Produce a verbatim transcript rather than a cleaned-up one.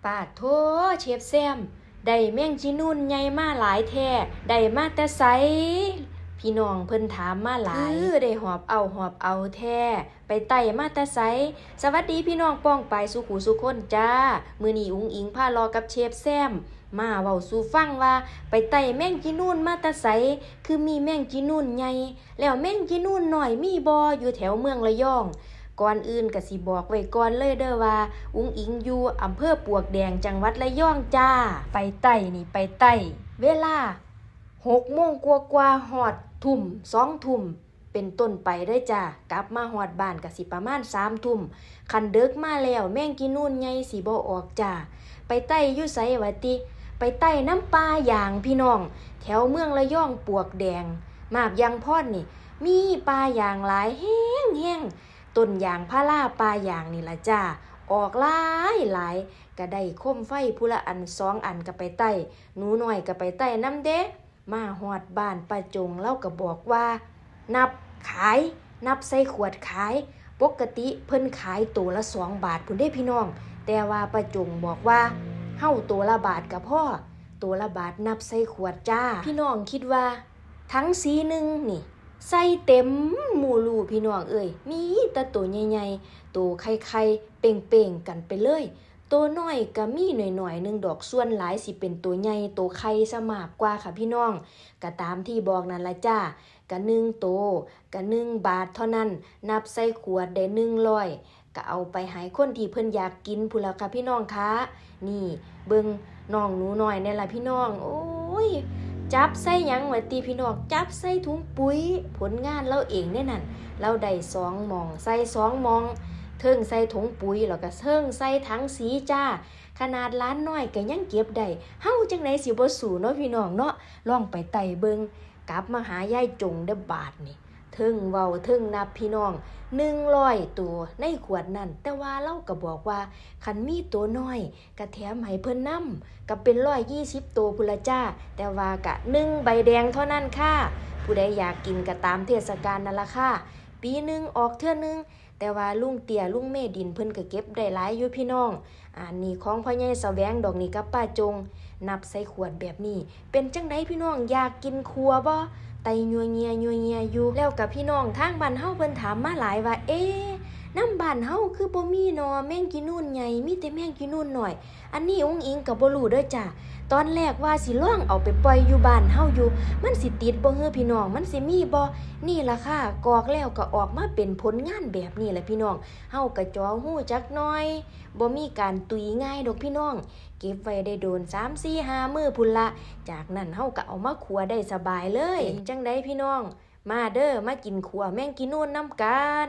ปาดโธ่ เชฟแซม ได้แมงจีนูนใหญ่มาหลายแท้ ได้มาแต่ไส พี่น้องเพิ่นถามมาหลาย คือได้หอบเอาหอบเอาแท้ ไปไต่มาแต่ไส สวัสดีพี่น้องป้องปายสู่ผู้สู่คนจ้า มื้อนี้อุ๋งอิ๋งพาเลาะกับเชฟแซม มาเว้าสู่ฟังว่าไปไต่แมงจีนูนมาแต่ไส คือมีแมงจีนูนใหญ่ แล้วแมงจีนูนน้อยมีบ่อยู่แถวเมืองระยอง ก่อนอื่นก็สิบอกไว้ก่อนเลยเด้อว่า อุ๋งอิ๋งอยู่อำเภอปลวกแดงจังหวัดระยองจ้า ไปไต่นี่ไปไต่ เวลาหกโมงกว่าๆ ฮอดทุ่ม สองทุ่ม เป็นต้นไปเด้อจ้า กลับมาฮอดบ้านก็สิประมาณสามทุ่ม คันเดิกมาแล้วแมงจีนูนใหญ่สิบ่ออกจ้า ไปไต่อยู่ไสวะติ ไปไต่นำป่ายางพี่น้อง แถวเมืองระยองปลวกแดง มาบยางพรนี่ มีป่ายางหลายแฮงๆ ต้นยางพาราป่ายางนี่ล่ะจ้า ออกหลายหลาย ก็ได้โคมไฟผู้ละอันสองอันก็ไปไต่ หนูน้อยก็ไปไต่นำเด้ มาฮอดบ้านป้าจง เลาก็บอกว่า นับขาย นับใส่ขวดขาย ปกติเพิ่นขายโตละสองบาทพุ้นเด้พี่น้อง แต่ว่าป้าจงบอกว่า เฮาโตละบาทก็พอ โตละบาทนับใส่ขวดจ้า พี่น้องคิดว่า ถังสีหนึ่งนี่ ใส่เต็มหมู่ลู่พี่น้องเอ้ย มีแต่โตใหญ่ๆ โตไข่ๆ เป่งๆ กันไปเลย โตน้อยก็มีหน่อยๆ หนึ่งดอก ส่วนหลายสิเป็นโตใหญ่ โตไข่ซะมากกว่าค่ะพี่น้อง ก็ตามที่บอกนั่นล่ะจ้า ก็หนึ่งโต ก็หนึ่งบาทเท่านั้น นับใส่ขวดได้หนึ่งร้อย ก็เอาไปให้คนที่เพิ่นอยากกินพู้นล่ะค่ะพี่น้องคะ นี่ เบิ่งน้องหนูน้อยแน่ล่ะพี่น้อง โอ้ย จับใส่หยังวะติพี่น้อง จับใส่ถุงปุ๋ย ผลงานเลาเองเด้นั่น เลาได้สองหม่อง ใส่สองหม่อง เทิงใส่ถุงปุ๋ย แล้วก็เทิงใส่ถังสีจ้า ขนาดหลานน้อยก็ยังเก็บได้ เฮาจั่งใดสิบ่สู้เนาะพี่น้องเนาะ ลองไปไต่เบิ่ง กลับมาหายายจงเด้อบาดนี่ เทิงเว้าเทิงนับพี่น้อง หนึ่งร้อยโตในขวดนั่น แต่ว่าเลาก็บอกว่า คันมีโตน้อย ก็แถมให้เพิ่นนำ ก็เป็นร้อยยี่สิบโตพู้นล่ะจ้า แต่ว่าก็หนึ่งใบแดงเท่านั้นค่ะ ผู้ใดอยากกินก็ตามเทศกาลนั่นล่ะค่ะ ปีหนึ่งออกเทื่อหนึ่ง แต่ว่าลุงเตี้ยลุงเมดินเพิ่นก็เก็บได้หลายอยู่พี่น้อง อันนี้ของพ่อใหญ่แสวงดอกนี่กับป้าจง นับใส่ขวดแบบนี้ เป็นจั่งใดพี่น้อง อยากกินขั่วบ่ ไต่ยัวเยียยัวเยียอยู่ แล้วก็พี่น้องทางบ้านเฮาเพิ่นถามมาหลายว่า เอ๊ะ นำบ้านเฮาคือบ่มีหน่อแมงจีนูนใหญ่ มีแต่แมงจีนูนน้อย อันนี้อุ๋งอิ๋งก็บ่รู้เด้อจ้า ตอนแรกว่าสิลองเอาไปปล่อยอยู่บ้านเฮาอยู่ มันสิติดบ่หือพี่น้อง มันสิมีบ่ นี่ล่ะค่ะ กอกแล้วก็ออกมาเป็นผลงานแบบนี้แหละพี่น้อง เฮาก็เจาะรูจักหน่อย บ่มีการตุยง่ายดอกพี่น้อง เก็บไว้ได้โดนสาม สี่ ห้ามื้อพู้นละ จากนั้นเฮาก็เอามาขั่วได้สบายเลย เป็นจั่งใดพี่น้อง มาเด้อ มากินขั่วแมงจีนูนนำกัน